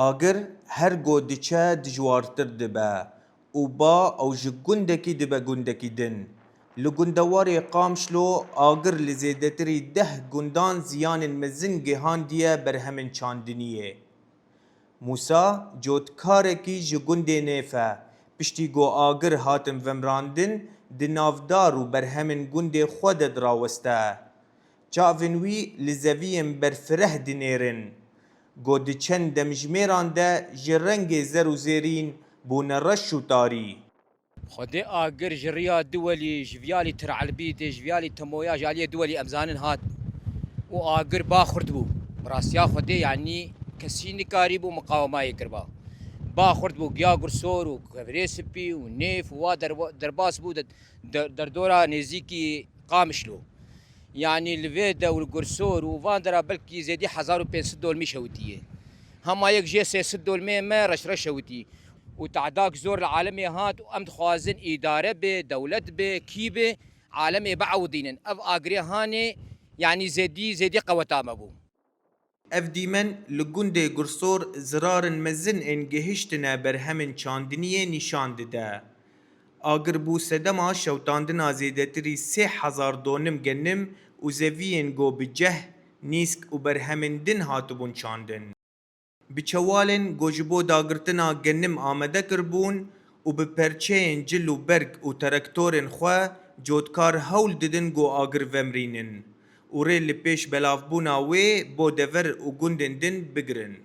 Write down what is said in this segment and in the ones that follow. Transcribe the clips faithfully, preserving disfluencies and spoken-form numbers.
Agir her go diçe dijwartir dibe û ba ew ji gundekî dibe gundekî din. Li gundewarê Qamişlo agir li zêdetirî deh gundan ziyanên mezin gihandiye berhemên çandiniyê. Mûsa, cotkarekî ji gundê Nêf e, piştî ku agir hatin vemrandin, di navdar û berhemên gundê xwe de diraweste. Çavên wî li zeviyên berfireh dinêrin. Ku di çend demjimêran de ji rengê zer û zêrîn bûne reş û tarî. Xwedê agir ji riya duwelî, ji viyalî Tirelbîtê, ji viyalî Temoya, ji aliyê duwelî em zanin hat û agir ba xurt bû. Bi rastiya Xwedê, yanî kesî nikarîbû miqawemayê kirba. Ba xurt bû, giya gursor û kevirê spî û nêf û wa derba-, derbas bû de-, de-, derdora nêzîkî Qamişlo. Yanî li vê dewl gursor û van dera belkî zêdî hezar û pênc sed dolmî şewitî ye. Hema yek jê sê sed dolmê me reş reş şewitî. Û te'dak zor li alemê hat û em dixwazin îdare be, dewlet be, kî be, alemê biewidînin. Ev agirê hanê, yanî zêdî, zêdî qeweta me bû. Ev dîmen li gundê Gursor zirarên mezin ên gihiştine berhemên çandiniyê nîşan dide. Agir bû sedema şewtandina zêdetirî sê hezar donim genim û zeviyên go bi ceh, nîsk û berhemên din hatibûn çandin. Bi çewalên go ji bo dagirtina genim amade kiribûn û bi perçeyên cil û berg û terektorên xwe cotkar hewl didin go agir vemrînin û rê li pêş belavbûna wê bo dever û gundên din bigirin.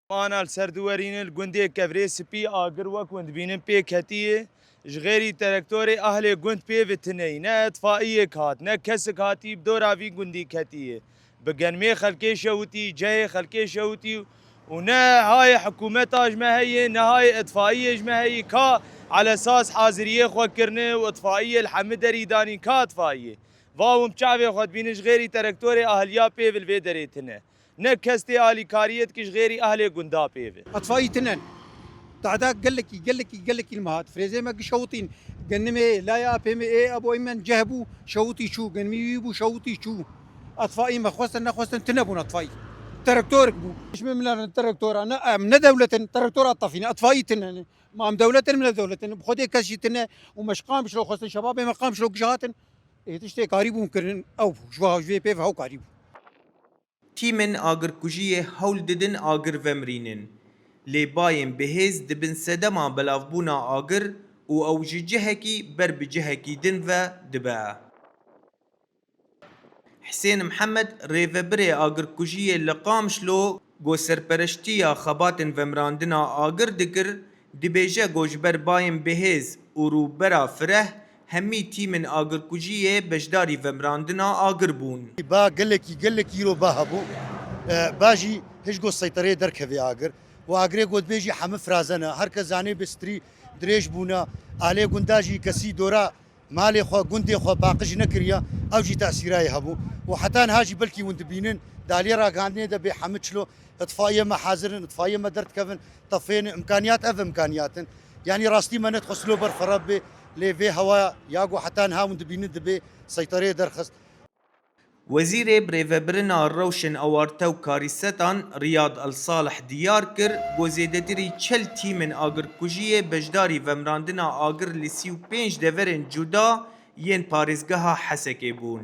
Ana li ser diwerînin, li gundê Kevirê Spî agir wek hûn dibînin pê ketiye. Ji xêrî terektorê ahlê gund pê ve tune ye. Ne itfaiyek hat, ne kesek hatî bi dora vî gundî ketiye. Bi genimê xelkê şewitî, cehê xelkê şewitî û ne hayê hikûmeta ji me heye, ne hayê itfaiyê ji me heye. Ka elesas haziriyê xwe kirine û itfaiyê li hemî derî danîn, ka itfaiyê. Va hûn bi çavê xwe dibînin ji xêrî terektorê ahliya pê ve li vê derê tune. Ne kes tê alîkariyê dike ji xêrî ahlê gunda pê ve. Etfaî tinen. Tehda gelekî, gelekî, gelekî li me hat. Frêzê me gişewitîn. Genimê, laya apê me ê ebo îmen ceh bû, şewitî çû. Genimî wî bû, şewitî çû. Etfaî me xwestin, nexwestin, tine bûn etfaî. Terektorik bû. Ji min minerin terektora, ne em, ne dewletin, terektora tafîne, etfaî tinen. Ma em dewletin, min ne dewletin. Bi xwedê kes jî tine û me ji Qamişlo xwestin, şebabê me Qamişlo giş hatin. Ê tiştê karî bûn kirin, ew bû. Ji va, ji vê pê ve ew karî bû. Tîmên agirkujiyê hewl didin agir vemrînin. Lê bayên bihêz dibin sedema belavbûna agir û ew ji cihekî ber bi cihekî din ve dibe. Hisên Mihemed, rêvebirê agirkujiyê li Qamişlo, go serpereştiya xebatên vemrandina agir dikir, dibêje go ji ber bayên bihêz û rûbera fireh, hemî tîmên agirkujiyê beşdarî vemrandina agir bûn. Ba gelekî, gelekî îro ba hebû. E, ba jî hişk go seytereyê derkeve agir. Û agirê go dibêjî hemî firaze ne. Her kes zanê bi strî dirêj bûne. Alê gunda jî kesî dora malê xwe, gundê xwe paqij nekiriye. Ew jî tesîrayê hebû. Û heta niha jî belkî hûn dibînin, di aliyê ragihandinê de bê hemî çilo. Îtfaiyê me hazir in, îtfaiyê me derdikevin, tefêne, îmkaniyat ev îmkaniyat in. Yanî rastî me nedixwest lo ber xwe re bê, lê vê hewaya ya ku heta niha hûn dibînin dibê seytereyê derxist. Wezîrê birêvebirina rewşên ewarte û karîsetan Riyad El Salih diyar kir, ku zêdetirî çil tîmên agirkujiyê beşdarî vemrandina agir li sî û pênc deverên cuda yên parêzgeha Hesekê bûn.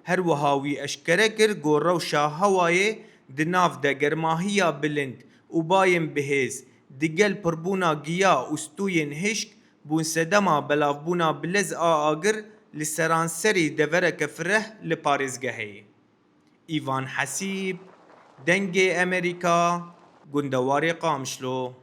Her wiha wî eşkere kir ku rewşa hewayê di nav de germahiya bilind û bayên bihêz, digel pirbûna giya û stûyên hişk bûn sedema belavbûna bi lez a agir li seranserî devereke fireh li parêzgehê. Îvan Hesîb, Dengê Emerîka, Gundewarê Qamişlo.